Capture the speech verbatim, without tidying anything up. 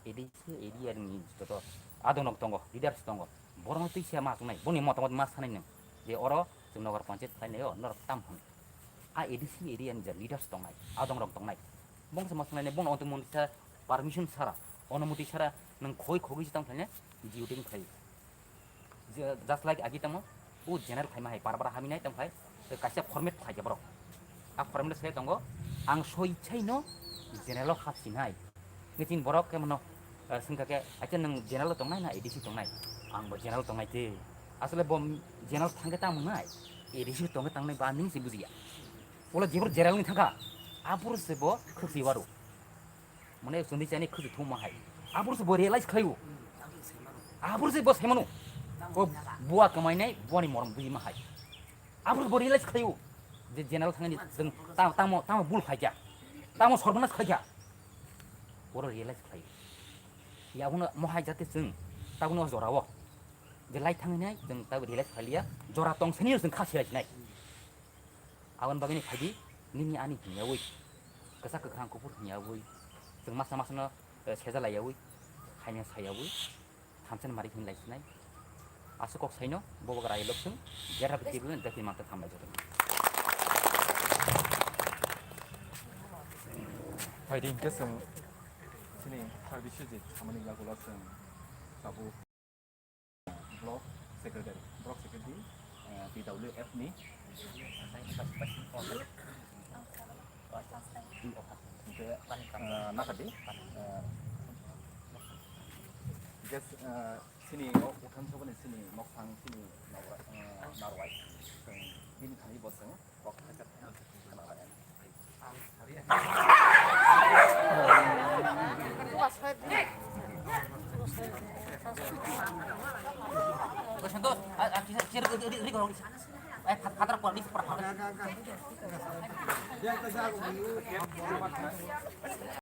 A D C area ni joto adongrok tongo, leaders tongo. Borokno twi siya ma tongnai, boni motamot ma sanai nwng. Je oro chwng Nagar Panchayat khlainai o, norok tam hwn. A ADC area ni je leaders tongnai, adongrok tongnai. Bongsa ma sanai, bongno onto moni sa permission sara, onumoti sara, nwng khoi khogwi se tang khlainai, duty khlai. Je, just like agi tamo, o general khaima hai, bar bar haminai tamo hai, tei kaisa format khlai borok. A format sai tongo, ang soi chaino general o hapsinai. Nge chini borok khe mano, eh, singkha khe, "Acha nwng general o tongnai na ADC tongnai?" Ang bo general tongnai te. Asole bo general thangkhe tamo wngnai, ADC tongkhe tangnai ba nini se bujiya. Olo jebor general ni thangkha, aboro se bo khwtwi waro. Mane chwngni chani khwtwi thuma hai. Aboro se bo realize khlaio. Aboro se bo saimano. Bo buwa kwmainai, buwani morom bujima hai. Aboro se bo realize khlaio. Je general thangani jeng ta-, tamo, tamo bul khaikya. Tamo sorbanas khaikya. Oro realize khlaio. Yabuno mohai jate chwng, tabuno jorao. Je lai thanginai, chwng tabu realize khlailiya. Jora tongsani chwng kha sirai sinai. Aboni bagwino phaidi, nini ani hwnyaui, kwchak kwkhrang kuphur hwnyaui, chwng masa masano, eh, seja laiyaui, haino saiyaui, thamsani mari hwnwi laisinai. Aswk kok saino, bobo gra ilok chwng, jera bwtwi bwino dakti manta thamlai joto. Phaidi hinkhe chwng chini Thar Biswajit samani yagulo chwng tabuk. Block Secretary, Block Secretary, eh, T W F ni. Hingke, eh, nakadi, eh, gas, eh, sini o, uthang sobani sini noksang sini nokra, eh, narwai. Bini thani bo chwng.